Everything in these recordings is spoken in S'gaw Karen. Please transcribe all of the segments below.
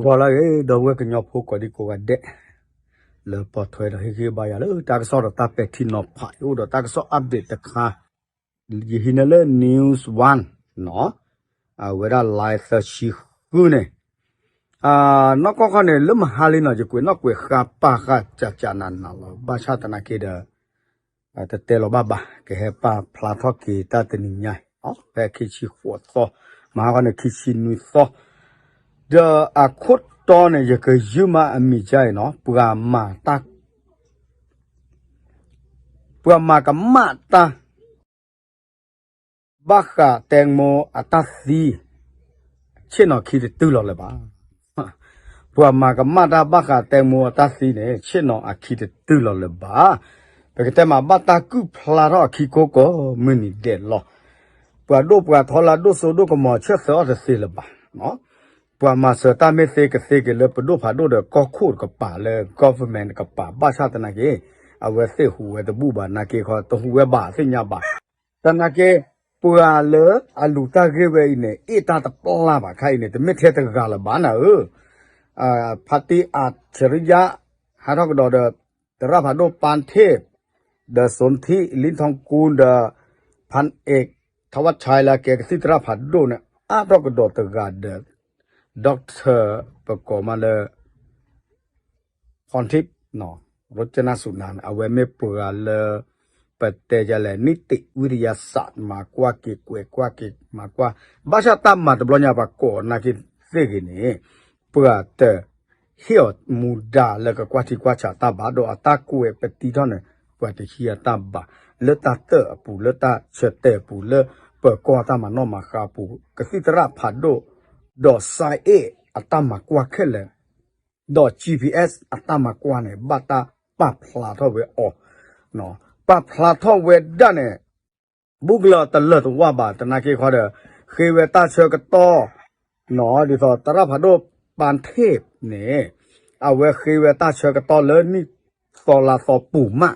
ဂီၤလၢအဂ့ၤ ဒီပုၢ်ဝဲၢ်ကညီဖိကိးဒံကိးဂၤဒဲး လၢပိာ်ထွဲဒီးဟ့ၣ်ဂံၢ်ဘါယၤလၢတၢ်ကစီၣ်ဒီးတၢ်ပဲာ်ထံနီၤဖး အိၣ်ဒီးတၢ်ကစီၣ် update တခါ ယဟံးန့ၢ်လၢ news one နီၤ အဝဲဒၣ် လါသၢဆံဃုန့ၣ် နီၢ်ကီၢ်ခီန့ၣ် လၢမဟါလံနီၤ ယကွဲးနီၣ်ကွဲးဃါပာ်ဃာ်ကၠးကၠးနးနးလီၤ ဘၣ်ဆၣ်သနာ်က့ဒီး တတဲလီၤဘၣ်ဘၣ် ကဟဲပာ်ဖျါထီၣ်က့ၤတၢ်တနံၤညါ ဖဲခံဆံဃိးသီ မဟါခီန့ၣ် ခံဆံနွံသီ ဒီးအခိၣ်တီန့ၣ် ယကယုၢ်မးအမံၤဒ်အံၤနီၤ ပှၤမၤတၢ် ပှၤမၤကမၣ်တၢ် ဘၣ်ဃး แตงโม အတၢ်သံ ဆ့ၣ်နီၤခံတတုၤလီၤလၢၤဘၣ်. ပှၤမၤကမၣ်တၢ်ဘၣ်ဃး แตงโม အတၢ်သံန့ၣ် ဆ့ၣ်နီၤအခံတတုၤလီၤလၢၤဘၣ်. ပကတဲမးဘၣ်တၢ်ကုၢ်ဖျါထီၣ်အခံကိးကိးမုၢ်နံၤဒဲးလီၤ. ပှၤဒိၣ်ပှၤထီလၢအဒိၣ်စိဒိၣ်ကမီၤဆၢသၢအီၤတသ့လၢၤဘၣ်. ပှၤမၤစၢၤတၢ်မ့ၢ်သ့ကသ့က့ၤလၢပဒိၣ်ဖးဒိၣ်ဒီးကီၢ်ခိၣ်တကပၤလၢ government တကပၤ ဘၣ်ဆၣ်သနာ်က့ အဝဲသ့ၣ်ဟူးဝဲတဘူၣ်ဘၣ် နာ်က့ခီ တဟူးဝဲဘၣ်သ့ၣ်ညါဘၣ်. သနာ်က့ ပှၤလၢအလူၤတၢ်ဂ့ၢ်ဝဲအံၤန့ၣ် အ့ၣ်တၢ်တပျၢ်ဘၣ်ခါအံၤန့ၣ် တမ့ၢ်ထဲတဂၤလၢၤဘၣ်နၤဧၢ. ဖါတံၢ်အၣ်ဆရံယါ ဟးထီၣ်ကဒီးဒီး သရၣ်ဖးဒိၣ်ပၢ်ထ့ၣ် ဒီး စိန်ထိ လ့ထီၣ်ကူ ဒီး ဖၣ်အဲၣ် ထဝ်ဆဲ လၢကဲကသံၣ်သရၣ်ဖးဒိၣ်န့ၣ် အါထီၣ်ကဒီးတဂၤဒီး doctor ပကိးမးလၢ ဖီၣ်ထံး ရိကနၣ်စူၤနၤန့ၣ် အဝဲမ့ၢ်ပှၤလၢ ပတဲယလဲၣ် နံၣ်တ့ၣ်ဝံတယါစး မၤကွၢ်က့ၤကွဲးကွၢ်က့ၤမၤကွၢ် ဘၣ်ဆၣ်တၢ်မၤတဘျီညါပှၤကိးနာ်က့သ့ၣ်ဂ့ၤန့ၣ် ပှၤတ ဟ့ၣ်အီၤမူဒါလၢကကွၢ်ထံကွၢ်ဆးတၢ်ဘၣ် ဒီးအတၢ်ကွဲးပတံထီၣ်န့ၣ် ပှၤတဟံးအတၢ်ဘၣ် လၢတၢ်တၢၣ်အပူၤ လၢတၢ်ဆၢတဲာ်အပူၤ လၢပၢၤကီၢ်တၢ်မၤနီၣ်မၤဃါအပူၤ ကသံၣ်သရၣ်ဖးဒိၣ် ဒီး စါအ့ၣ်အတၢ်မၤကွၢ်ခဲလၢာ် ဒီး GPS အတၢ်မၤကွၢ်န့ၣ် ဘၣ်တၢ်ပာ်ဖျါထီၣ်ဝဲအီၤ ပာ်ဖျါထီၣ်ဝဲဒၣ်န့ၣ် ဘူးကလၢၤတလၢာ်တဝၢ်ဘၣ် သနာ်က့ခီဒီး ဃ့ဝဲတၢ်ဆၢကတီၢ် ဒ်သိးသရၣ်ဖးဒိၣ်ပၢ်ထ့ၣ်န့ၣ် အဝဲဃ့ဝဲတၢ်ဆၢကတီၢ်လၢနံၣ်သီလါသီပူၤမး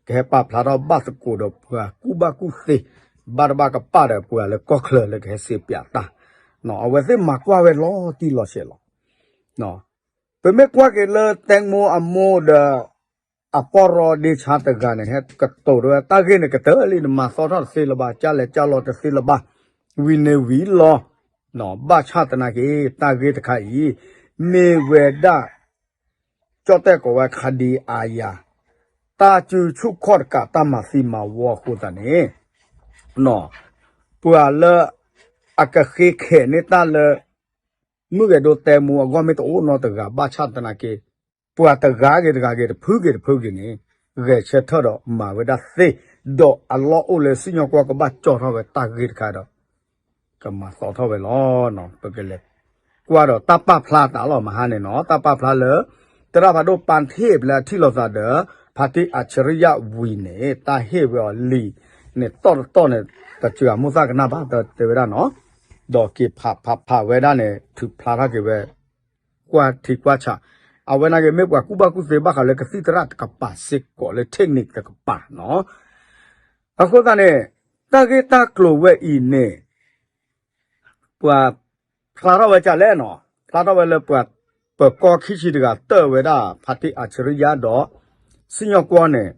ကဟဲပာ်ဖျါထီၣ်ဘၣ်သကိးဒီးပှၤကူၣ်ဘၣ်ကူၣ်သ့ ဘၣ်တဘၣ်ကပာ်ဒီးပှၤလၢကီၢ်ချၢလၢကဟဲစ့ပၠးတၢ် အဝဲသ့ၣ်မၤကွၢ်ဝဲလီၤတံၢ်လီၤဆဲးလီၤ. ပမ့ၢ်ကွၢ်က့ၤလၢ แตงโม အမိၢ်ဒီး အပီၢ်ရီဒ့ဆါတဂၤန့ၣ် ဟဲကတိၤတဝဲ တၢ်ဂ့ၢ်န့ၣ်ကတၢၢ်လံ နမၤသီထီၣ်တသ့လၢၤဘၣ် ကၢ်လဲၤကၢ်လီၤတသ့လၢၤဘၣ် ဝံၤန့ၣ်ဝံၤလီၤ. ဘၣ်ဆၣ်သနာ်က့ တၢ်ဂ့ၢ်တခါအံၤ မ့ၢ်ဝဲဒၣ် ကၠီၣ်တဲၣ်ကိးဝဲ ခါဒံအါယၤ တၢ်စုဆူၣ်ခီၣ်တကး တၢ်မၤသံမၤဝီအဃိသတးန့ၣ် ပှၤလၢ အကဃ့ခဲးန့ၢ်တၢ်လၢ မုၢ်ဂဲၤဒိ แตงโม အဂီၢ်မ့ၢ်တအိၣ်နီတဂၤ ဘၣ်ဆၣ်သနာ်က့ ပှၤတဂၤဂ့ၤတဂၤဂ့ၤ တဖုဂ့ၤတဖုဂ့ၤန့ၣ် ဂဲၤဆၢထၢၣ်ဒီးမၤဝဲဒၣ်သ့ ဒီးအလီၢ်အိၣ်လၢစံၣ်ညီၣ်ကွီၢ်ကဘၣ်ကၠီထီၣ်ဝဲတၢ်ဂ့ၢ်တခါဒီး ကမၤသီထီၣ်ဝဲလီၤ. ပကလဲၤကွၢ်ဒီးတၢ်ပာ်ဖျါတၢ်လီၤ မဟါန့ၣ်နီၤ တၢ်ပာ်ဖျါလၢ သရၣ်ဖးဒိၣ်ပၢ်ထ့ၣ် ပလဲအထံၣ်လိာ်သးဒီး ဖါတံၢ်အၣ်ဆရံယါဝံၤန့ၣ် တၢ်ဟ့ၣ်ဝဲအီၤလံာ်န့ၣ် တီၣ်တတီၣ်န့ၣ် တစှၤမိၣ်သၣ်ကနၣ်ဘၣ် တဲဝဲဒၣ်နီၤ ဒီးက့ၤဖးဖးဖးဝဲဒၣ်န့ၣ် ထုးဖျါထီၣ်က့ၤဝဲ ကွၢ်ထံကွၢ်ဆး အဝဲနာ်က့မ့ၢ်ပှၤကူၣ်ဘၣ်ကူၣ်သ့ဘၣ်ဃးလၢကသံၣ်သရၣ်တကပၤစ့ၢ်ကီးလၢ technique တကပၤနီၤ အဃိသတးန့ၣ် တၢ်ဂ့ၢ်တၢ်ကျိၤဝဲအံၤန့ၣ် ပှၤဖျါထီၣ်ဝဲဒ်လဲၣ်နီၤ ဖျါထီၣ်ဝဲလၢပှၤ ပၢၤကီၢ်ခံဆံတဂၤတၢၢ်ဝဲဒၣ် ဖါတံၢ်အၣ်ဆရံယါဒီး စံၣ်ညီၣ်ကွီၢ်န့ၣ်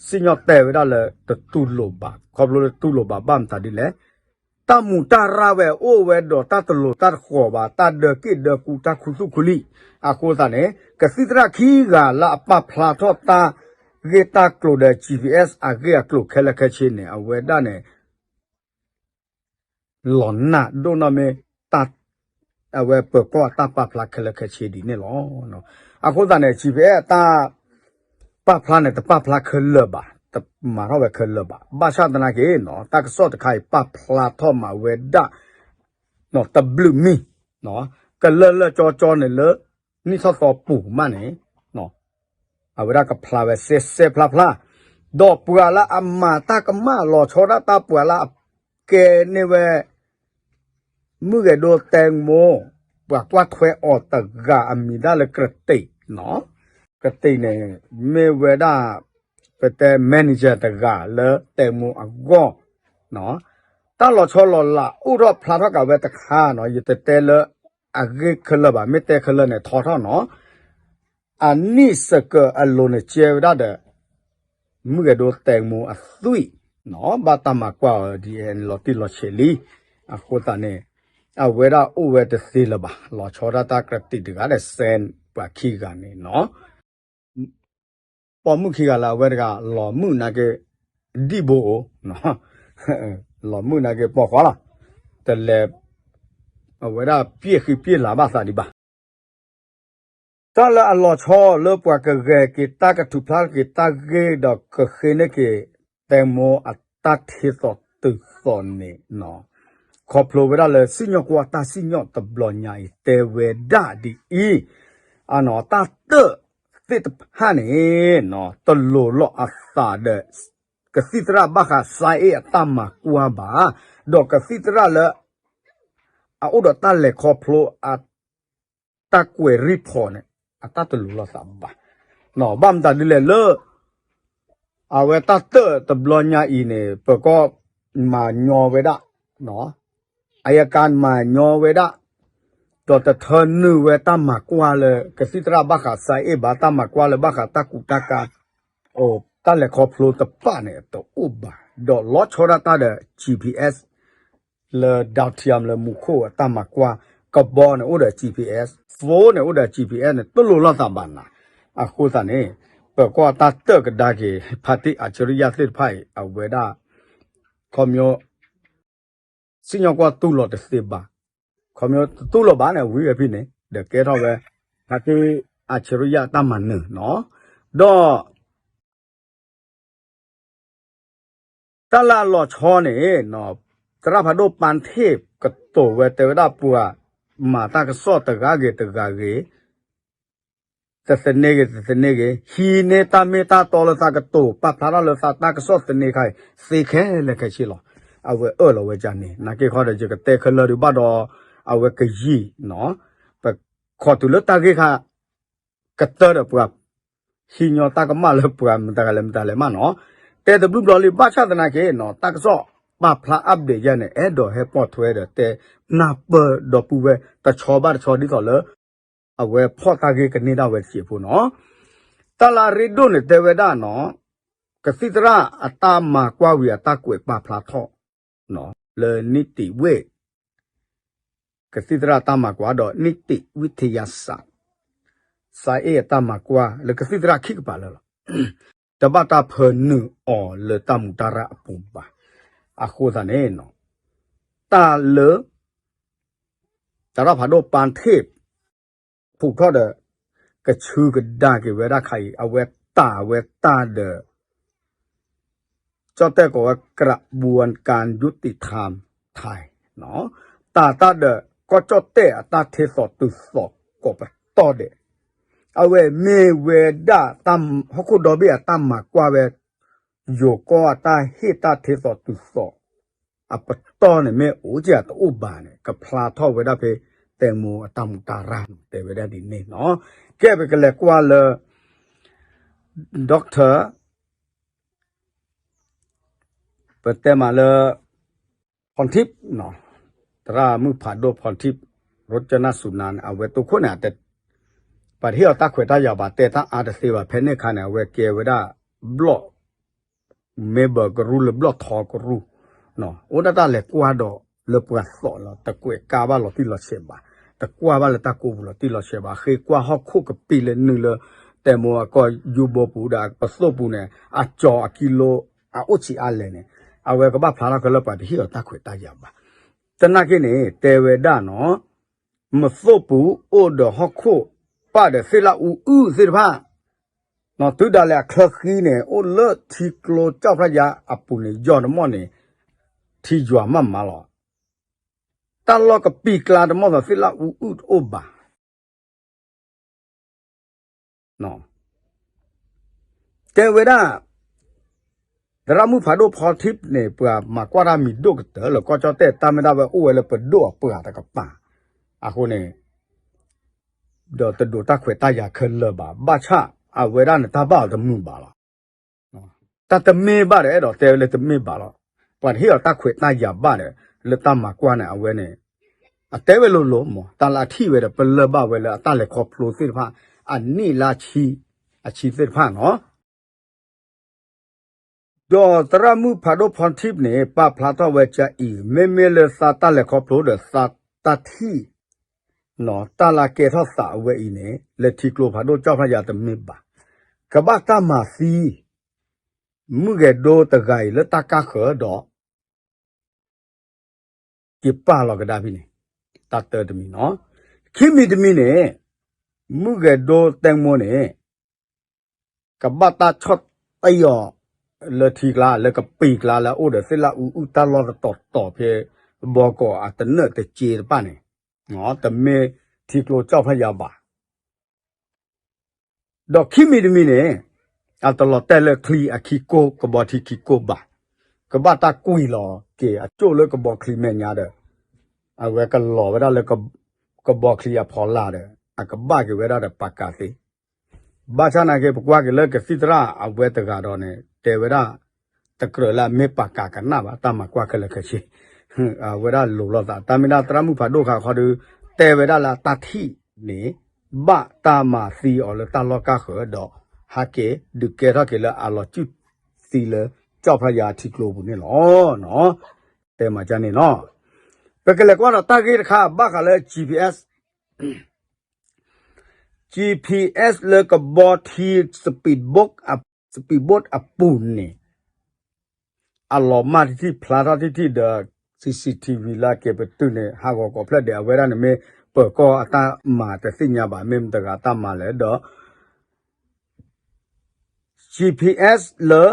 စံၣ်ညီၣ်တဲဝဲဒၣ်လၢတတူၢ်လိာ်ဘၣ် ခီဖျိလၢတတူၢ်လိာ်ဘၣ်ဘၣ်မတၤဒ်လဲၣ် တၢ်မူးတၢ်ရၢ်ဝဲအိၣ်ဝဲဒီးတၢ်တလိၤတၢ်တဃီၤဘၣ် တၢ်ဒၢးက့ၣ်ဒၢးကူတၢ်ခူသူၣ်ခူလံၣ် အဃိသတးန့ၣ် ကသံၣ်သရၣ်ခံဂၤလၢအပာ်ဖျါထီၣ်တၢ်ဂ့ၢ်တၢ်ကျိၤဒီး GPS အဂ့ၢ်အကျိၤခဲလၢာ်ခဲဆ့န့ၣ် အဝဲဒၣ်န့ၣ် လီၤနၢ်ဒိၣ်နီၢ်မ့ၢ် တၢ် အဝဲပၢၤကီၢ်အတၢ်ပာ်ဖျါခဲလၢာ်ခဲဆ့ဒ်န့ၣ်လီၤ. အဃိသတးန့ၣ် GPS အတၢ်ပာ်ဖျါန့ၣ် တပာ်ဖျါခဲလၢာ်ဘၣ် တမၤထီၣ်ဝဲခဲလၢာ်ဘၣ် ဘၣ်ဆၣ်သနာ်က့ တၢ်ကစီၣ်တခါအံၤ ပာ်ဖျါထီၣ်မးဝဲဒၣ် တဘျုးမံၤ ကလၢာ်လၢာ်ကၠီကၠီန့ၣ်လၢ နံၣ်ထီၣ်သီပူၤမးန့ၣ် အဝဲဒၣ်ကဖျါဝဲစဲစဲဖျါဖျါ ဒီးပှၤလၢအမၤတၢ်ကမၣ်လီၤဆီဒၣ်တၢ် ပှၤလၢအကဲန့ၢ်ဝဲ မုၢ်ဂဲၤဒိ แตงโม ပှၤကွၢ်ထွဲအီၤတဂၤအမံၤဒၣ်လၢ ကရတံး နီၤ ကရတံးန့ၣ် မ့ၢ်ဝဲဒၣ် ပတဲ manager တဂၤလၢ แตงโม အဂီၢ် တၢ်လီၤဆီလီၤလးအိၣ်ထီၣ်ဖျါထီၣ်ကးဝဲတခါနီၤ ယတတဲလၢ အဂ့ၢ်ခဲလၢာ်ဘၣ်, မ့ၢ်တဲခဲလၢာ်န့ၣ် ထီထီၣ်နီၤ. အနံၣ်စကၢၤအလိၤန့ၣ် ကဲဝဲဒၣ်ဒီး မုၣ်ကဲဒိတဲမူအသွံၣ်နီၤ, ဘၣ်တၢ်မၤကွၢ်အီၤဒ်အံၤ လီၤတံၢ်လီၤဆဲးလံ. အဃိသတးန့ၣ် အဝဲဒၣ်အိၣ်ဝဲတသ့လၢၤဘၣ်, လီၤဆီဒၣ်တၢ်ကြၢးတံာ်တဂၤဒီး စဲပှၤခံဂၤန့ၣ်နီၤ. ပိာ်မုၣ်ခံဂၤလၢအဝဲတဂၤ လီၤမုၣ်နာ်က့ ဒံၣ်ဘိအိၣ်, လီၤမုၣ်နာ်က့ပိာ်ခွါလီၤ, တလဲၤ အဝဲဒၣ်ပျဲၢ်ဃံပျဲၢ်လၤဘၣ်သးဒံးဘၣ်. တၢ်လၢအလီၤဆီလၢပှၤကဂဲၤက့ၤတၢ်ကထူၣ်ဖျါက့ၤတၢ်ဂ့ၢ်ဒီးကဃ့န့ၢ်က့ၤ တဲမိအတၢ်ထ့သိးတုၤသိးန့ၣ်နီၤ, ခီဖျိဝဲဒၣ်လၢစံၣ်ညီၣ်ကွီၢ်တၢ်စံၣ်ညီၣ်တဘျီညါအံၤ တဲဝဲဒၣ်ဒ်အံၤ, အတၢ်တၢၣ်သ့ၣ်တဖၣ်န့ၣ် တလိၤလီၤအသးဒီး ကသံၣ်သရၣ်ဘၣ်ဃး စါအ့ၣ် အတၢ်မၤကွၢ်ဘၣ်, ဒီးကသံၣ်သရၣ်လၢ အအိၣ်ဒီးတၢ်လဲၤခီဖျိအ တၢ်ကွဲး report န့ၣ် အတၢ်တလိၤလိာ်သးဘၣ်. ဘၣ်မတၤဒ်လဲၣ်လၢ အဝဲတၢ်တၢၣ်တဘျီညါအံၤန့ၣ် ပၢၤကီၢ်မၤညီဝဲဒၣ်, အယကၤမၤညီဝဲဒၣ်, ဒီးတထၢနုာ်ဝဲတၢ်မၤကွၢ်လၢ ကသံၣ်သရၣ်ဘၣ်ဃး စါအ့ၣ် ဘၣ်, တၢ်မၤကွၢ်လၢဘၣ်ဃးတၢ်ကူးတၢ်ကၤ တၢ်လဲၤခီဖျိတဖၣ်န့ၣ် တအိၣ်ဘၣ်, ဒီးလီၤဆီဒၣ်တၢ်ဒီး GPS လၢ ဒၣ်ထံယၣ် လၢမူခိၣ်အတၢ်မၤကွၢ်, ကဘီန့ၣ်အိၣ်ဒီး GPS, phone န့ၣ်အိၣ်ဒီး GPS န့ၣ် တလိၤလိာ်သးဘၣ်နၤ. အဃိသတးန့ၣ် ပၢၤကီၢ်တၢ်တၢၣ်ကဒါက့ၤ ဖါတံၣ် အၣ်ဆရံယၣ် သ့ၣ်တဖၣ်အံၤ အဝဲဒၣ် ခီဖျိ စံၣ်ညီၣ်ကွီၢ်တူၢ်လိာ်တသ့ဘၣ်, ခီဖျိတတူၢ်လိာ်ဘၣ်န့ၣ် ဝံၤဝဲဖဲန့ၣ် ဒီးကဲထီၣ်ဝဲ ဖါတံၣ် အၣ်ဆရံယၣ် တၢ်မၤနၢၤနီၤ, ဒီး တၢ်လၢအလီၤဆီန့ၣ် သရၣ်ဖးဒိၣ်ပၢ်ထ့ၣ် ကတိၤဝဲတဲဝဲဒၣ် ပှၤမၤတၢ်ကစီၣ်တဂၤဂ့ၤတဂၤဂ့ၤ, တသန့ၤဂ့ၤ တသန့ၤဂ့ၤ, ဟံးန့ၢ်တၢ်မ့ၢ်တၢ်တီလၢသးကတိၤ ပာ်ဖျါထီၣ်လၢသးတၢ်ကစီၣ်သန့ၤခါအံၤ သ့ခဲလၢာ်ခဲဆ့လီၤ. အဝဲအၢၣ်လီၤဝဲဒ်န့ၣ် နာ်က့ခီဒီး ယကတဲခဲလၢာ်ဒုးဘၣ်ဒီး အဝဲကယံာ်နီၤ, ပခီတုၤလၢတၢ်ဂ့ၢ်ခါ ကတၢၢ်ဒီးပှၤ ဟံးညီတၢ်ကမၣ်လၢပှၤမတၤလဲၣ်မတၤလဲၣ်မးနီၤ, တဲတဘျုးဘျီလံ ဘၣ်ဆၣ်သနာ်က့နီၤ တၢ်ကစီၣ်ပာ်ဖျါ update ယဲန့ၣ် အဲၣ်ဒိးဟဲပိာ်ထွဲဒီးတဲနၢ်ပၢၢ်ဒီပုၢ်ဝဲၢ် တဆီဘၣ်တဆီဒ်သိးလၢ အဝဲဖီၣ်တၢ်ဂ့ၢ်ကန့ၢ်ဒၣ်ဝဲတစဲးဖိနီၤ. တၢ်လၢအရ့ဒိၣ်န့ၣ်တဲဝဲဒၣ်နီၤ, ကသံၣ်သရၣ်အတၢ်မၤကွၢ်ဝံၤအတၢ်ကွဲးပာ်ဖျါထီၣ် လၢနံၣ်တံၣ်ဝ့ၢ် ကသံၣ်သရၣ်တၢ်မၤကွၢ်ဒီး နံၣ်တံၣ်ဝံၣ်ထံယါစး စါအ့ၣ်အတၢ်မၤကွၢ်လၢကသံၣ်သရၣ်ခံကပၤလၢာ်လီၤ. တဘၣ်တၢ်ဖၢနုာ်အီၤလၢတၢ်မူးတၢ်ရၢ်အပူၤဘၣ်. အဃိသတးန့ၣ် တၢ်လၢ သရၣ်ဖးဒိၣ်ပၢ်ထ့ၣ် ဖုးထီၣ်ဒီး ကဆူကဒါက့ၤဝဲဒၣ်ခါအံၤ အဝဲတၢ်ဝဲတၢ်ဒီး ကၠီၣ်တဲၣ်ကိးဝဲ กระบวนการยุติธรรมไทย တၢ်တၢ်ဒီး ကီၢ်ကၠီၣ်တဲၣ်အတၢ်ထ့သိးတုၤသိးကိးပတီၢ်ဒဲး အဝဲမ့ၢ်ဝဲဒၣ် ဟီၣ်ခိၣ်ဒီဘ့ၣ်အတၢ်မၤကွၢ်ဝဲ ယိၤကီၢ်အတၢ်ဟ့ၣ်တၢ်ထ့သိးတုၤသိး အပတီၢ်န့ၣ် မ့ၢ်အိၣ်ကတအိၣ်ဘၣ်န့ၣ် ကဖျါထီၣ်ဝဲဒၣ်ဖဲ တဲမိအတၢ်မူးတၢ်ရၢ် တဲဝဲဒၣ်ဒ်န့ၣ်နီၤ. ကဲ ပကလဲၤကွၢ်လၢ doctor ပတဲမးလၢ ဖီၣ်ထံး သရၣ်မုၣ်ဖးဒိၣ်ဖီၣ်ထံး ရိကၠနၢ်စူၤနါန့ၣ် အဝဲတိခိၣ်န့ၣ် ပှၤတဟ့ၣ်အီၤတၢ်ခွဲးတၢ်ယာ်ဘၣ် တဲတၢ်အါတသ့ဘၣ် ဖဲန့ၣ်အခါန့ၣ် အဝဲကဲဝဲဒၣ် ဘျီၣ် member ကရူၢ်လၢဘျီၣ်ထီကရူၢ် အိၣ်ဒၣ်တၢ်လဲၤကွၢ်ဒီးလၢပှၤသိးလီၤ တကွဲးကါဘၣ်လီၤတံၢ်လီၤဆဲးဘၣ် တကွၢ်ဘၣ်လၢတၢ်ကိးပူၤလီၤတံၢ်လီၤဆဲးဘၣ် ဃ့ကွၢ်ဟီၣ်ခိၣ်ကပံာ်လၢနုာ်လၢ တဲမိအကီၢ်ယူဘိပူၤဒီးပသိၣ်ပူၤန့ၣ် အကၠီၤအကံလိ အအိၣ်ဆံးအါလဲၣ်န့ၣ် အဝဲကဘၣ်ဖျါထီၣ်ခဲလၢာ် ပှၤတဟ့ၣ်အီၤတၢ်ခွဲးတၢ်ယာ်ဘၣ်. သနာ်က့န့ၣ် တဲဝဲဒၣ်နီၤ မသိၣ်ပူၤအိၣ်ဒီးဟီၣ်ခိၣ် ပၢ်ဒီးသ့ၣ်လၣ်အူအုၣ်သ့ၣ်တဖၣ် နီၤ တုၤဒၣ်လဲာ်အချၢဃံန့ၣ် အိၣ်လၢထံကျိကၠီၣ်ဖျၢၣ်ယါအပူၤန့ၣ် ယီၢ်တမီၢ်န့ၣ် ထံယွၤမးမးလီၤ. တၢ်လီၢ်ကပံာ်ကျါတမီၢ်သိးသ့ၣ်လၣ်အူအုၣ်တအိၣ်ဘၣ် တဲဝဲဒၣ် သရၣ်မုၣ်ဖးဒိၣ်ဖီထံးန့ၣ် ပှၤမၤကွၢ်တၢ်မံၤဒိၣ်ကတၢၢ်လၢကီၢ်ကၠီၣ်တဲၣ် တၢ်မ့ၢ်ဒၣ်ဝဲအိၣ်ဝဲလၢပဒိၣ်အပှၤတကပၤ အဃိန့ၣ် ဒီးတဒိးတၢ်ခွဲးတၢ်ယာ်ခဲလၢာ်ဘၣ် ဘၣ်ဆၣ် အဝဲဒၣ်န့ၣ် တၢ်ဘၣ်အီၤတမုာ်ဘၣ်လီၤ. တၢ်တမ့ၢ်ဘၣ်ဒီး အဲၣ်ဒိးတဲဝဲလၢတမ့ၢ်ဘၣ်လီၤ. ပှၤတဟ့ၣ်အီၤတၢ်ခွဲးတၢ်ယာ်ဘၣ်ဒီး လၢတၢ်မၤကွၢ်န့ၣ် အဝဲန့ၣ် အတဲဝဲလိၤလိၤမး တၢ်လၢအထံၣ်ဝဲဒီး ပလၢၢ်ဘၣ်ဝဲလၢအတၢ်လဲၤခီဖျိသ့ၣ်တဖၣ် အနံၣ်လါဆံ အဆံသ့ၣ်တဖၣ်နီၤ. ဒီးသရၣ်မုၣ်ဖးဒိၣ်ဖီထံးန့ၣ် ပာ်ဖျါထီၣ်ဝဲကအံၤ မ့မ့ၢ်လၢသးတၢ်လဲၤခီဖျိဒီးသးတၢ်ထံၣ် တၢ်လၢကဲထီၣ်သးအဝဲအံၤန့ၣ် လၢထံကျိဖးဒိၣ်ကၠီၣ်ဖျါယၤတမ့ၢ်ဘၣ်. ကဘၣ်တၢ်မၤသံ မုၢ်ဂဲၤဒိတဂၤအံၤလၢတၢ်ကါဃၢၤဒီး က့ၤပာ်လီၤကဒါဖဲန့ၣ် တၢ်တၢတမံၤနီၤ. ခံမံၤတမံၤန့ၣ် မုၢ်ဂဲၤဒိတဲမိၢ်န့ၣ် ကဘၣ်တၢ်ဆီၣ်တံၢ်အီၤ လၢထံကျါ လၢကပံၤကျါ လၢအအိၣ်ဒီးသ့ၣ်လၣ်အူအုၣ်တၢ်လီၢ်တတီၤတီၤဖဲ ဘီကီးအတနၢၣ်တက့တဖၣ်န့ၣ် တမ့ၢ်ထံကျိကၠီၣ်ဖျါယၤဘၣ်. ဒီးခံမံၤတမံၤန့ၣ် အတလီၤတဲာ်လၢချံအခံကိၢ် ကဘီထံခံကိၢ်ဘၣ်. ကဘၣ်တၢ်ကွံာ်လီၤက့ၤအကၠိၣ်လၢကဘီချံမဲာ်ညါဒီး အဝဲကလီၤဝဲဒၣ်လၢ ကဘီချံအဖီလာ်ဒီး အကဘၣ်က့ၤဝဲဒၣ်ဒီးပာ်ကၤသ့. ဘၣ်ဆၣ်သနာ်က့ ပကွၢ်က့ၤလၢကသံၣ်သရၣ်အဝဲတဂၤဒီးန့ၣ် တဲဝဲဒၣ် တကြၢးလၢအမ့ၢ်ပာ်ကၤကနၣ်ဘၣ် တၢ်မၤကွၢ်ခဲလၢာ်ခဲဆ့ အဝဲဒၣ်လိၤလိာ်သး တၢ်မ့ၢ်ဒၣ်သရၣ်မုၣ်ဖးဒိၣ်ခါခီဒီး တဲဝဲဒၣ်လၢအတၢ်ထံၣ်န့ၣ် ဘၣ်တၢ်မၤသံအီၤလၢတၢ်လီၢ်ကါဃၢၤဒီး ဟဲက့ၤဒုးကဲထီၣ်က့ၤလၢအလီၤစုၣ်သံလၢကၠီၣ်ဖျါယၤထံကျိပူၤန့ၣ်လီၤ. တဲမၤကန့ၣ်နီၤ ပကလဲၤကွၢ်ဒီးတၢ်ဂ့ၢ်တခါ ဘၣ်ဃးလၢ GPS GPS လၢကဘီထံ speedboat အ speedboat အပူၤန့ၣ် အလီၤမၢ်တထံၣ်ဖျါထီၣ်တထံၣ်ဒီး CCTV လၢအက့ၤပတုာ်န့ၣ် ဟးဂီၤကိးဖျၢၣ်ဒဲး အဝဲဒၣ်န့ၣ်မ့ၢ်ပၢၤကီၢ်အတၢ်မၤတသ့ၣ်ညါဘၣ် မ့ၢ်မတၤတဂၤတၢ်မၤလဲၣ်ဒီး GPS လၢ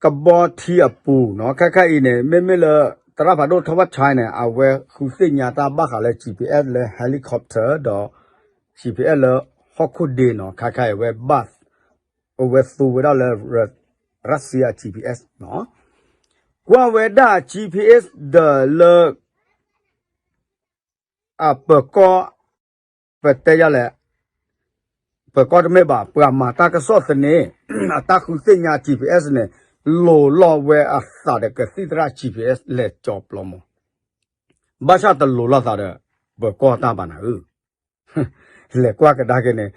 ကဘီထံအပူၤနီၤ ခဲခါအံၤန့ၣ် မ့မ့ၢ်လၢ သရၣ်ဖးဒိၣ်ထီၣ်ဘၣ်ဆါန့ၣ် အဝဲဃုသ့ၣ်ညါတၢ်ဘၣ်ဃးလၢ GPS လၢ helicopter ဒီး GPS လၢဟီၣ်ခိၣ်ဒ့နီၤ ခဲခါအံၤဝဲဘၣ် အဝဲသူဝဲဒၣ်လၢ Russia GPS နီၤ ကွၢ်ဝဲဒၣ် GPS ဒီးလၢ အပၢၤကီၢ် ပတဲယလဲၣ် ပၢၤကီၢ်တမ့ၢ်ဘၣ် ပှၤမၤတၢ်ကစီၣ်သန့ အတၢ်ဃုသ့ၣ်ညါ GPS န့ၣ် လိၤလီၤဝဲအသးဒီးကသံၣ်သရၣ် GPS လဲၤကၠီပျီမး ဘၣ်ဆၣ်တလိၤလိာ်သးဒီး ပၢၤကီၢ်တၢ်ဘၣ်နၤဧၢ လဲၤကွၢ်ကဒါက့ၤန့ၣ်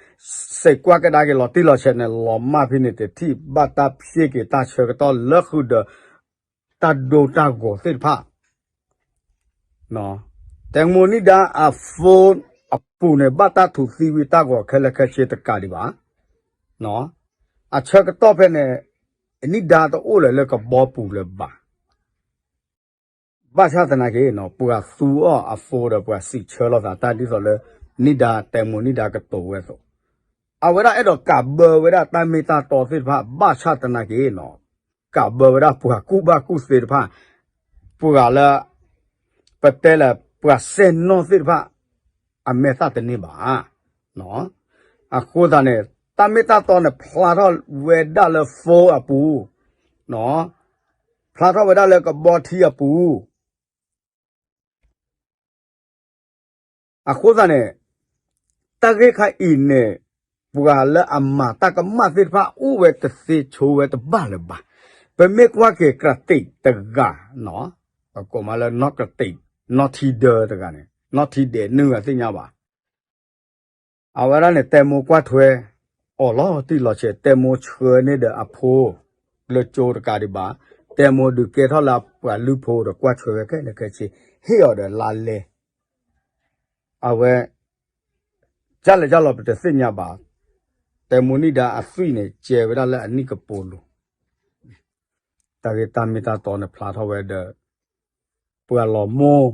စံးကွၢ်ကဒါက့ၤလီၤတံၢ်လီၤဆဲးန့ၣ် လီၤမၢ်ဖဲန့ၣ်တထံၣ် ဘၣ်တၢ်ဖျ့က့ၤတၢ်ဆၢကတီၢ်လၢဃုာ်ဒီး တၢ်ဒိတၢ်ဂီၤသ့ၣ်တဖၣ် တဲမိၢ်နံၣ်ဒါအ phone အပူၤန့ၣ် ဘၣ်တၢ်ထူးသံဝံၤတၢ်ဂီၤခဲလၢာ်ခဲဆ့တကးဒံးဘၣ်. အဆၢကတီၢ်ဖဲန့ၣ် နံၣ်ဒါတအိၣ်လၢၤလၢကဘီပူၤလၢၤဘၣ်. ဘၣ်ဆၣ်သနာ်က့ ပှၤသူအီၤအ phone ဒီးပှၤစံးဆၢလိာ်သးတၢ်ဒ်သိးလၢ နံၣ်ဒါတဲမိၢ်နံၣ်ဒါကတိၤဝဲအသိး အဝဲဒၣ်အဲၣ်ဒိးကးဘၢဝဲဒၣ်တၢ်မ့ၢ်တၢ်တီသ့ၣ်တဖၣ် ဘၣ်ဆၣ်သနာ်က့ ကးဘၢဝဲဒၣ်ပှၤကူၣ်ဘၣ်ကူၣ်သ့တဖၣ် ပှၤလၢ ပတဲလၢပှၤစဲၣ်နီၣ်သ့ၣ်တဖၣ် အမဲာ်သၣ်တန့ၢ်ဘၣ်. အဃိသတးန့ၣ် တၢ်မ့ၢ်တၢ်တီန့ၣ် ဖျါထီၣ်ဝဲဒၣ်လၢ phone အပူၤ, ဖျါထီၣ်ဝဲဒၣ်လၢကဘီထံအပူၤ အဃိသတးန့ၣ် တၢ်ဂ့ၢ်ခါအံၤန့ၣ် ပှၤလၢအမၤတၢ်ကမၣ်သ့ၣ်တဖၣ် အိၣ်ဝဲတသ့ဆိဝဲတဘၣ်လၢၤဘၣ်. ပမ့ၢ်ကွၢ်က့ၤ ကရတံးတဂၤ, ပကိးမးလၢ နီၢ်ကရတံး, နီၢ်ထံဒၢတဂၤန့ၣ်, နီၢ်ထံဒဲးနုာ်ဂၤသ့ၣ်ညါဘၣ်. အဝဲဒၣ်န့ၣ် တဲမိၢ်ကွၢ်ထွဲအီၤလီၤတံၢ်လီၤဆဲး, တဲမိၢ်ဆှၢန့ၢ်ဒီးအဖိလၢကၠိတကးဒံးဘၣ်, တဲမိၢ်ဒုးကဲထီၣ်လၢပှၤလုၢ်ဖိဒီးကွၢ်ထွဲဝဲခဲလၢာ်ခဲဆ့, ဟ့ၣ်အီၤဒီးလါလဲ, အဝဲ ကလဲၤကလီၤပတသ့ၣ်ညါဘၣ်. တဲမိၢ်နံၣ်ဒါအသွံၣ်န့ၣ် ကဲဝဲဒၣ်လၢအနံၣ်ကပိာ်လိၤ တၢ်ဂ့ၢ်တၢ်မ့ၢ်တၢ်တီန့ၣ်ဖျါထီၣ်ဝဲဒီး ပှၤလီၤမိၢ်,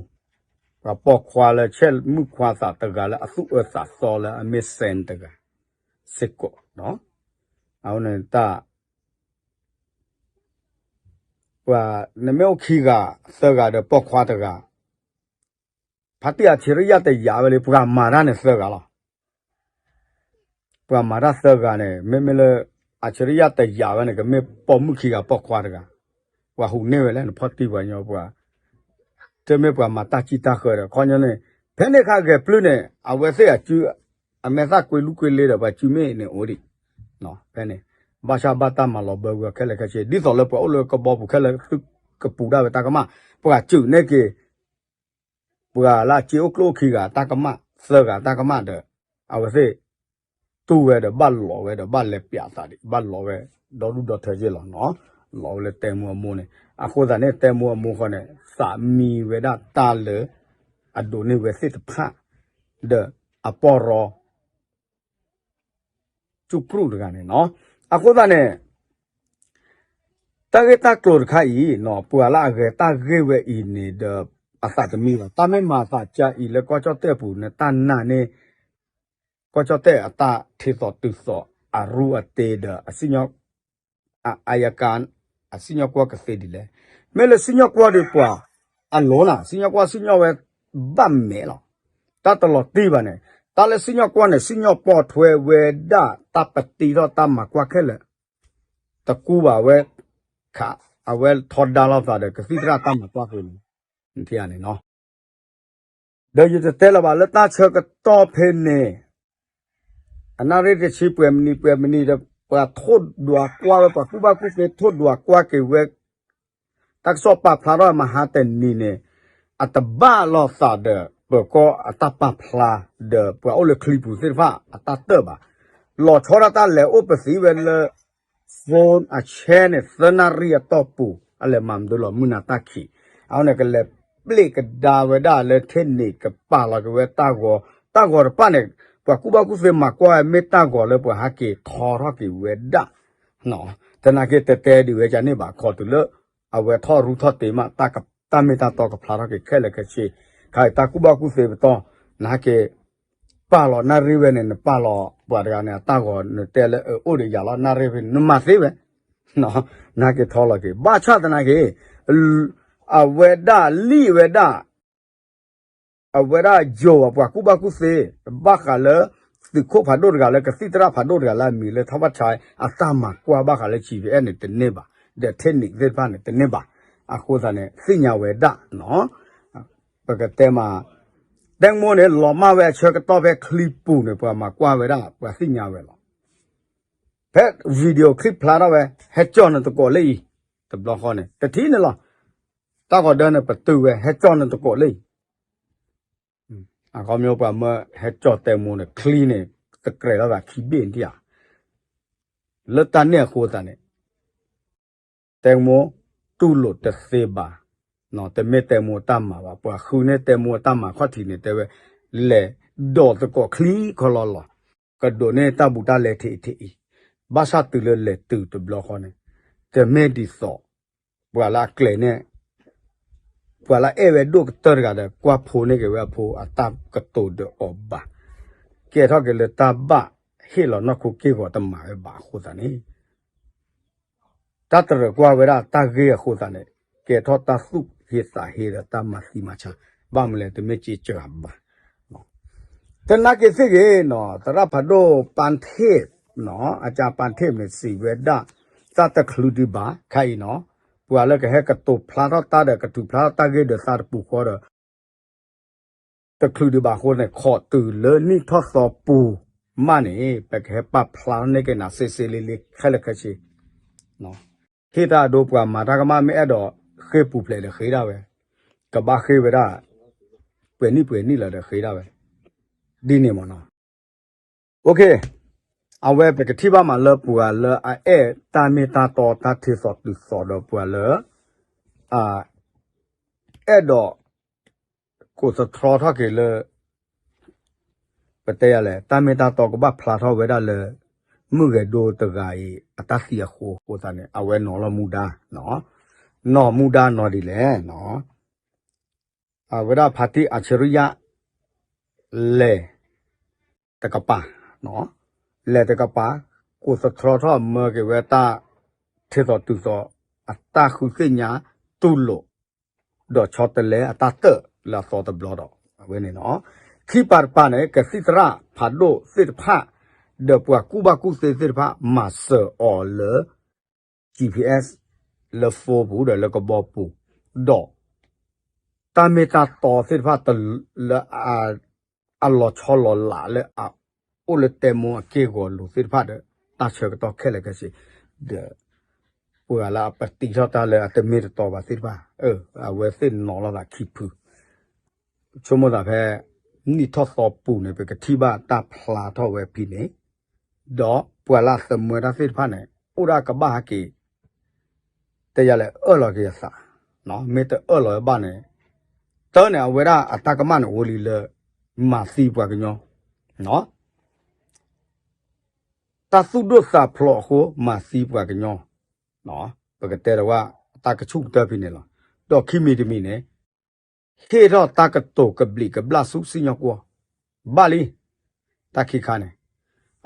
ပှၤပိာ်ခွါလၢဆဲးမုၣ်ခွါသးတဂၤလၢအသူၣ်အၢသးသီလၢအမ့ၢ်စဲးတဂၤ စ့ၢ်ကီး, အဝဲန့ၣ်တၢ် ပှၤ နမ့ၢ်အိၣ်ခံဂၤသၢဂၤဒီးပိာ်ခွါတဂၤ ဖါတံၢ်အဆံရံယၢ်တယာ်ဝဲလံ ပှၤမၤတၢ်န့ၣ်သၢဂၤလီၤ. ပှၤမၤတၢ်သၢဂၤန့ၣ် မ့မ့ၢ်လၢ အဆံရံယၢ်တယာ်ဝဲန့ၣ် ကမ့ၢ်ပိာ်မုၣ်ခံဂၤပိာ်ခွါတဂၤ, ပှၤဟူးန့ၢ်ဝဲလၢနဖီၣ်တံၢ်ပှၤညီပှၤ တမ့ၢ်ပှၤမၤတၢ်စံၣ်တၢ်ဃၢဒီး ခီညီန့ၣ် ဖဲန့ၣ်ခါဂဲၤပျုၢ်န့ၣ် အဝဲသ့ၣ်အစု အမဲာ်သၣ်ကွ့လူၢ်ကွ့လ့ဒီး ပှၤစုမ့ၣ်န့ၣ်အိၣ်ဒံး, ဖဲန့ၣ် ဘၣ်ဆၣ်ဘၣ်တၢ်မၤလီၤဘၢဝဲခဲလၢာ်ခဲဆ့ ဒ်သိးလၢပှၤအိၣ်လၢကဘီပူၤခဲလၢာ်သုကပူၤဒၣ်ဝဲတၢ်ကမၣ် ပှၤစုးန့ၢ်က့ၤ ပှၤလၢအစ့အိၣ်ကျိၣ်အိၣ်ခံဂၤတၢ်ကမၣ် သၢဂၤတၢ်ကမၣ်ဒီး အဝဲသ့ၣ် တူၢ်ဝဲဒီးဘၣ်လီၤဝဲဒီးဘၣ်လဲၤပၠးသးဒံး ဘၣ်လီၤဝဲ ဒီဒူၣ်ဒီထၢက့လီၤနီၤ, လီၤဝဲလၢတဲမိၢ်အမိၢ်န့ၣ် အဃိသတးန့ၣ် တဲမိၢ်အမိၢ်ဃီန့ၣ် သးမံဝဲဒၣ်တၢ်လၢ အဒိးန့ၢ်ဝဲသ့ၣ်တဖၣ် ဒီးအပီၢ်ရီ ကၠူၣ်ပြူၣ်တဂၤန့ၣ်နီၤ, အဃိသတးန့ၣ် တၢ်ဂ့ၢ်တၢ်ကျိၤတခါအံၤနီၤ ပှၤလၢအဂဲၤတၢ်ဂ့ၢ်ဝဲအံၤန့ၣ်ဒီး အသးတမံဘၣ် တၢ်မ့ၢ်မၤသးကါအံၤလၢကီၢ်ကၠီၣ်တဲၣ်ပူၤန့ၣ် တၢ်နာ်န့ၢ် ကီၢ်ကၠီၣ်တဲၣ်အတၢ်ထံၣ်သိးတုၤသိးအရူအတ့ဒီး အစံၣ်ညီၣ် အ အယကါ အစံၣ်ညီၣ်ကွီၢ်ကသ့ဒ်လဲၣ်. မ့ၢ်လၢစံၣ်ညီၣ်ကွီၢ်ဒီးပှၤ အလိၤနၤ စံၣ်ညီၣ်ကွီၢ်စံၣ်ညီၣ်ဝဲ ဘၣ်မဲာ်လီၤ. တၢ်တလီၤတံၢ်ဘၣ်န့ၣ် တၢ်လၢစံၣ်ညီၣ်ကွီၢ်န့ၣ် စံၣ်ညီၣ်ပိာ်ထွဲဝဲဒၣ်တၢ်ပတံထီၣ်တၢ်မၤကွၢ်ခဲလၢာ် တကူဘၣ်ဝဲ ခး အဝဲထီဒါလိာ်သးဒီးကသံၣ်သရၣ်တၢ်မၤကွၢ်ဃိန့ၣ် နထံၣ်ဧါန့ၣ်နီၤ. ဒီးယတတဲလၢၤဘၣ်လၢတၢ်ဆၢကတီၢ်ဖဲန့ၣ် အနၣ်ရံၣ်တဆံပှဲၤမံးနံးပှဲၤမံးနံးဒီး ပှၤထိၣ်ဒွးကွၢ်ဝဲ ပှၤကူၣ်ဘၣ်ကူၣ်သ့ထိၣ်ဒွးကွၢ်က့ၤဝဲ တၢ်ကစီၣ်ပာ်ဖျါထီၣ်မဟါတနံၤန့ၣ် အတဘၣ်လိာ်သးဒီး ပၢၤကီၢ်အတၢ်ပာ်ဖျါ ဒီးပှၤအိၣ်လၢချံပူၤသ့ၣ်တဖၣ်အတၢ်တၢၢ်ဘၣ်. လီၤဆီဒၣ်တၢ်လဲၤအိၣ်ပသံဝဲလၢ phone အဆဲန့ၣ် သၢနၣ်ရံၣ်အတီၢ်ပူၤ အလဲၤမၤမနုၤလီၤ မုၢ်နၤတၢ်ခံး အဃိန့ၣ် ကလဲၤပျ့ၢ်ကဒါဝဲဒၣ်လၢထဲန့ၣ် ကပာ်လီၤက့ၤဝဲတၢ်ဂီၤ တၢ်ဂီၤတဖၣ်န့ၣ် ပှၤကူၣ်ဘၣ်ကူၣ်သ့မၤကွၢ်ဝဲ မ့ၢ်တၢ်ဂီၤလၢပှၤဟဲက့ၤထီထီၣ်က့ၤဝဲဒၣ် သနာ်က့တတဲဒံးဝဲကန့ၣ်ဘၣ် ခီတုၤလၢ အဝဲထီၣ်ရူထီၣ်တ့မး တၢ်မ့ၢ်တၢ်တီကဖျါထီၣ်က့ၤခဲလၢာ်ခဲဆ့ ခါအံၤတၢ်ကူၣ်ဘၣ်ကူၣ်သ့ပတီၢ် နဟဲက့ၤ ပာ်လီၤနၣ်ရံၣ်ဝဲန့ၣ် နပာ်လီၤပှၤတဂၤန့ၣ် အတၢ်ဂီၤနတဲလၢအအိၣ်ဒီးယၤလီၤ နၣ်ရံၣ်ဖဲန့ၣ် နမၤသ့ဝဲ နဟဲက့ၤထီလီၤက့ၤ ဘၣ်ဆၣ်သနာ်က့ အဝဲဒၣ်လံၣ်ဝဲဒၣ် အဝဲဒၣ်ယိၤအပှၤကူၣ်ဘၣ်ကူၣ်သ့ ဘၣ်ဃးလၢ သုးခိၣ်ဖးဒိၣ်တဂၤလၢကသံၣ်သရၣ်ဖးဒိၣ်တဂၤလၢအမံၤလၢ ထီၣ်ဘၣ်ဆါ အတၢ်မၤကွၢ်ဘၣ်ဃးလၢ GPS န့ၣ် တန့ၢ်ဘၣ် ဒီးထဲန့ၣ်သ့ၣ်တဖၣ်န့ၣ် တန့ၢ်ဘၣ် အဃိသတးန့ၣ် သ့ၣ်ညါဝဲဒၣ်နီၤ ပကတဲမး တဲမိၢ်န့ၣ် လီၤမၢ်ဝဲအဆၢကတီၢ်ဖဲချံပူၤန့ၣ် ပှၤမၤကွၢ်ဝဲဒၣ် ပှၤသ့ၣ်ညါဝဲလီၤ. ဖဲ video clip ဖျါထီၣ်ဝဲ ဟဲကၠီၣ်နသကိးလၢအံၤ တဘျီဃီန့ၣ် တထံၣ်န့ၣ်လီၤ. တၢ်ဂီၤဒၢန့ၣ် ပတုာ်ဝဲ ဟဲကၠီၣ်နသကိးလၢအံၤ အခီပညီပှၤမၢဟဲကၠီၣ်တဲမိၢ်န့ၣ် ချံန့ၣ် တကြဲးလီၤသးခံဘ့ၣ်နထံၣ်ဧါ လၢတၢ်န့ၣ်အဃိသတးန့ၣ် တဲမိၢ်တူၢ်လိာ်တသ့ဘၣ်, တမ့ၢ်တဲမိၢ်အတၢ်မၤဘၣ်, ပှၤဃုန့ၢ်တဲမိၢ်အတၢ်မၤခီၣ်ထံးန့ၣ် တဲဝဲ လဲၤဒိးသကိးချံခီလီလီၤ, ကဒိးန့ၢ်တၢ်ဘူးတၢ်လဲထံးအံၤထံးအံၤ, ဘၣ်ဆၣ်တုၤလၢလဲၤတုၤတဘျီဃီန့ၣ် တမ့ၢ်ဒ်သိး ပှၤလၢအကျဲၤန့ၣ် ပှၤလၢအဲၣ်ဝဲဒိၣ်ကတၢၢ်တဂၤဒီး ကွၢ်ဖိန့ၢ်က့ၤဝဲအဖိအတၢ်ကတိၤဒီးအီၤဘၣ်, ကဲထီၣ်က့ၤလၢတၢ်ဘၣ်ဟ့ၣ်လီၤနီၢ်ခိက့ၢ်ဂီၤတမၤဝဲဘၣ်အဃိသတးန့ၣ် တၢ်တရၢၢ်ကွၢ်ဝဲဒၣ်တၢ်ဂ့ၢ်အဃိသတးန့ၣ် ကဲထီၣ်တၢ်သူၣ်ဟ့သးဟ့ဒီးတၢ်မၤသံမၤဆါ, ဘၣ်မနုၤလဲၣ် တမ့ၢ်စ့စှၤဘၣ်. သနာ်က့သ့ၣ်ဂ့ၤနီၤ သရၣ်ဖးဒိၣ်ပၢ်ထ့ၣ်နီၤ အကၢ်ပၢ်ထ့ၣ်မ့ၢ်စံးဝဲဒၣ် တၢ်တချုးဒံးဘၣ်ခါအံၤနီၤ, ပှၤလၢကဟဲကတိၤဖျါထီၣ်တၢ်ဒီးကထုးဖျါထီၣ်တၢ်ဂ့ၢ်ဒီးသးတပူၤဃီဒီး တချုးဒံးဘၣ်အဃိန့ၣ် ခိးတုၤလၢနံၣ်ထီၣ်သီပူၤမးန့ၣ် ပကဟဲပာ်ဖျါထီၣ်န့ၢ်က့ၤနၤစ့စ့လ့လ့ခဲလၢာ်ခဲဆ့, ဟ့ၣ်တၢ်အဒိပှၤမၤတၢ်ကမၣ်မ့ၢ်အဲၣ်ဒိးဃ့ၢ်ပူၤဖျဲးဒီးဃ့ဒၣ်ဝဲ, ကဘၣ်ဃ့ၢ်ဝဲဒၣ် ပှဲၤနံၣ်ပှဲၤနံၣ်လၢၤဒီးဃ့ဒၣ်ဝဲ, ဒ်န့ၣ်မ့ၢ်နီၤ. အဝဲပကထံၣ်ဘၣ်မးလၢပှၤလၢအအဲၣ်တၢ်မ့ၢ်တၢ်တီတၢ်ထံးသိးတုၤသိးဒီးပှၤလၢ အ အဲၣ်ဒိး ကိးသတြီထီၣ်က့ၤလၢ ပတဲယၤလဲၣ် တၢ်မ့ၢ်တၢ်တီကဘၣ်ဖျါထီၣ်ဝဲဒၣ်လၢ မုၢ်ဂဲၤဒိတဂၤအံၤ အတၢ်သံအဃိအဃိသတးန့ၣ် အဝဲနီၤလီၤမူဒါ, နီၤမူဒါနီၤဒ်လဲၣ်, အဝဲဒၣ်ဖါတံၢ်အၣ်ဆရံယါ လဲၤ တကပၤ, လဲၤတကပၤ ကိးသတြီထီၣ်မၢက့ၤဝဲတၢ် ထံသိးတုၤသိး အတၢ်ဃုသ့ၣ်ညါတူၢ်လိာ် ဒီးဆီတလဲအတၢ်တၢၢ်လၢအသီတဘျီဒီး အဝဲန့ၣ်နီၤ. ခံပၤတပၤန့ၣ် ကသံၣ်သရၣ်ဖးဒိၣ်သ့ၣ်တဖၣ် ဒီးပှၤကူၣ်ဘၣ်ကူၣ်သ့သ့ၣ်တဖၣ် မၤစၢၤအီၤလၢ GPS လၢ phone ပူၤဒီးလၢကဘီပူၤ, ဒီး တၢ်မ့ၢ်တၢ်တီသ့ၣ်တဖၣ် လၢ အလီၤဆီလီၤလးလၢအ အိၣ်လၢတဲမိၢ်အက့ၢ်ဂီၤလိၤသ့ၣ်တဖၣ်ဒီး တၢ်ဆၢကတီၢ်ခဲလၢာ်ခဲဆ့ ဒီး ပှၤလၢအပတံထီၣ်တၢ်လၢအတမ့ၢ်တတီဘၣ်သ့ၣ်တဖၣ် အဝဲသ့ၣ်နီၤလီၤသးခံဖု ဆိကမိၣ်သးဖဲ နံၣ်ထီၣ်သီပူၤန့ၣ် ပကထံၣ်ဘၣ်တၢ်ဖျါထီၣ်ဝဲဖဲန့ၣ်, ဒီးပှၤလၢအသမၢတၢ်သ့ၣ်တဖၣ်န့ၣ် အိၣ်ဒၣ်ကဘၣ်ဟဲက့ၤ တဲယၤလဲၣ် အၢၣ်လီၤက့ၤအသး, မ့ၢ်တအၢၣ်လီၤဝဲဘၣ်န့ၣ်, တၢ်န့ၣ် အဝဲဒၣ်အတၢ်ကမၣ်န့ၣ်အိၣ်လံလၢ မၤသံပှၤကညီ, တၢ်သူၣ်ဒိၣ်သးဖျိးအဃိ မၤသံပှၤကညီ, ပကတဲဒီးဝဲ တၢ်ကဆူၣ်ကတၢၢ်ဖဲန့ၣ်လီၤ. ဒီးခံမံၤတမံၤန့ၣ် ဟ့ၣ်ထီၣ်တၢ်ကတိၤကဘျံးကဘျၣ်ဆူစံၣ်ညီၣ်ကွီၢ် ဘၣ်လံ, တၢ်ခံခါန့ၣ်,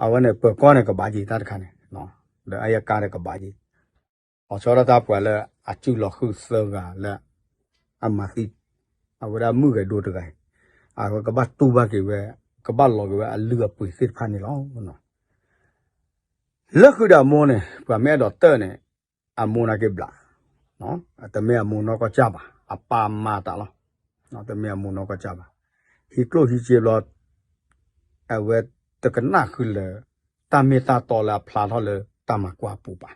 အဝဲန့ၣ် ပၢၤကီၢ်န့ၣ်ကဘၣ်က့ၤတၢ်တခါန့ၣ်, ဒီးအယကါန့ၣ်ကဘၣ်က့ၤ လီၤဆီဒၣ်တၢ်ပှၤလၢအစုလီၤဃုာ်သၢဂၤလၢ အမၤသံ အဝဲဒၣ်မုၣ်ဂဲၤဒိတဂၤအံၤ, အဝဲကဘၣ်တူၢ်ဘၣ်က့ၤဝဲ, ကဘၣ်လီၤက့ၤဝဲအလုၢ်အပှ့ၤသ့ၣ်တဖၣ်န့ၣ်လီၤ. လၢဃုာ်ဒီးအမိၢ်န့ၣ် ပှၤမ့ၢ်အဲၣ်ဒိးတၢၣ်န့ၣ် အမိၢ်န့ၣ်က့ၤဘျး, တမ့ၢ်အမိၢ်နီၢ်ကီၢ်စၢ်ဘၣ်, အပၢ်မၤတၢ်လီၤ. တမ့ၢ်အမိၢ်နီၢ်ကီၢ်စၢ်ဘၣ်, ဟံးကျိၣ်ဟံးစ့ဘျီ အဝဲတကနၣ်ဃုာ်လၢ တၢ်မ့ၢ်တၢ်တီလၢအဖျါထီၣ်လၢတၢ်မၤကွၢ်ပူၤဘၣ်.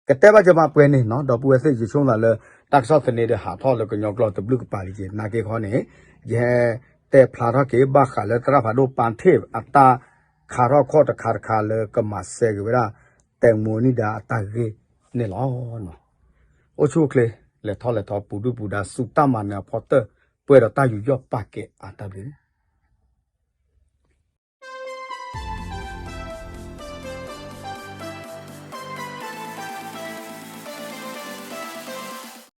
ကတဲဘၣ်ကမၤပှဲၤန့ၣ်နီၤ, ဒီပုၢ်ဝဲၢ်သ့ၣ် ယဆိကမိၣ်သးလၢ တၢ်ကစီၣ်သန့ဒီးဟးထီၣ်လၢကညီကျိာ်တဘျုးကပၤလံက့ၤ နာ်က့ခီန့ၣ်, ယဟဲတဲဖျါထီၣ်က့ၤ ဘၣ်ဃးလၢသရၣ်ဖးဒိၣ်ပၢ်ထ့ၣ် အတၢ်ခးထီၣ်ခီၣ်တခါတခါလၢကမၤစၢၤက့ၤဝဲဒၣ် တဲမိၤနံဒါအတၢ်ဂ့ၢ်န့ၣ်လီၤ. အိၣ်ဆူၣ်အိၣ်ချ့ လဲၤထီၣ်လဲၤထီ ပူၤဒုၣ်ပူၤဒါ စူၢ်တၢ်မၤနၢၤအဖီတၢၢ် ပှဲၤဒီးတၢ်ယူးယီၣ်ပာ်ကဲအါတၢ်ဘျုး